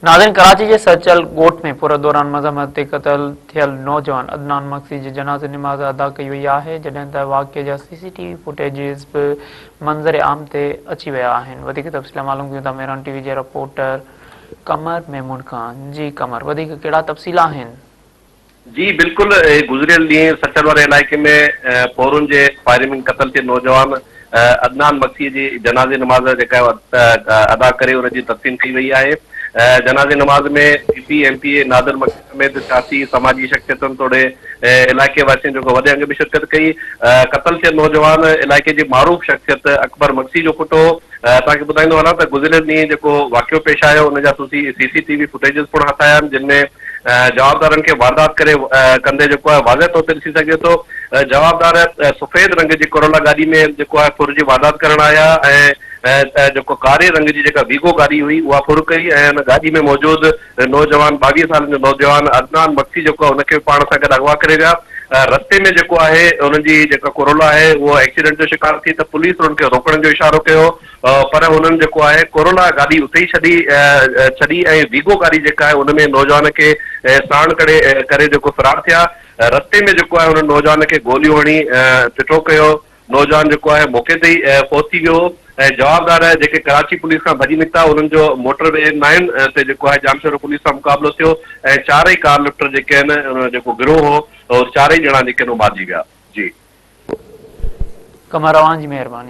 ناظرين ڪراچي جي سچل ڳوٺ ۾ ڦر دوران مزاحمت تي قتل ٿيل نوجوان عدنان مگسي جي جنازي نماز ادا ڪئي وئي آهي جڏهن ته واقعي جا سي سي ٽي وي فوٽيجز به منظر عام تي اچي ويا آهن وڌيڪ تفصيل معلوم ڪيون ٿا مهراڻ ٽي وي جي رپورٽر قمر ميمڻ کان جي قمر وڌيڪ ڪهڙا تفصيل آهن. جي بلڪل گذريل ڏينهن سچل واري علائقي ۾ ڦورن جي فائرنگ ۾ قتل ٿيل نوجوان عدنان مگسي جي جنازي نماز جيڪا ادا ڪري ان جي تدفين ڪئي وئي آهي جنازي نماز ۾ P P M P A Nadir Magsi سميت سياسي سماجي شخصيتن توڙي علائقي واسين جيڪو وڏي انگ ۾ شرڪت ڪئي قتل ٿيل نوجوان علائقي جي معروف شخصيت اڪبر مگسي جو پٽ هو توهان کي ٻڌائيندو هلان ته گذريل ڏينهن جيڪو واقعو پيش آيو ان جا سي سي ٽي وي فوٽيجز پڻ هٿ آيا آهن جن ۾ جوابدارن کي واردات ڪري ڪندي جيڪو آهي واضح طور تي ڏسي سگهجي ٿو جوابدار سفيد رنگ جي ڪورولا گاڏي ۾ جيڪو آهي ڦر جي واردات ڪرڻ آيا ۽ جيڪو ڪاري رنگ جي جيڪا ويگو گاڏي هئي اها ڦر ڪئي ۽ ان گاڏي ۾ موجود نوجوان 22 سالن جو نوجوان عدنان مگسي جيڪو آهي ان کي به پاڻ سان گڏ اغوا ڪري ويا رستي ۾ جيڪو آهي انهن جي جيڪا ڪورولا آهي اهو ايڪسيڊنٽ جو شڪار ٿي ته پوليس انهن کي روڪڻ جو اشارو ڪيو پر هنن جيڪو آهي ڪورولا گاڏي اتي ئي ڇڏي ڇڏي ۽ ويگو گاڏي جيڪا آهي ان ۾ نوجوان کي ساڻ ڪري ڪري جيڪو فرار ٿيا رستي ۾ جيڪو آهي انهن نوجوان کي گوليون هڻي ڦٽو ڪيو نوجوان جيڪو آهي موقعي تي ئي فوت ٿي ويو ۽ جوابدار جيڪي ڪراچي پوليس کان ڀڄي نڪتا انهن جو موٽر وي نائن تي جيڪو آهي ڄامشورو پوليس سان مقابلو ٿيو ۽ چارئي ڪار لفٽر جيڪي آهن ان جيڪو گروهه هو چارئي ڄڻا جيڪي آهن اهي مارجي ويا جي. قمر اوهان جي مهرباني.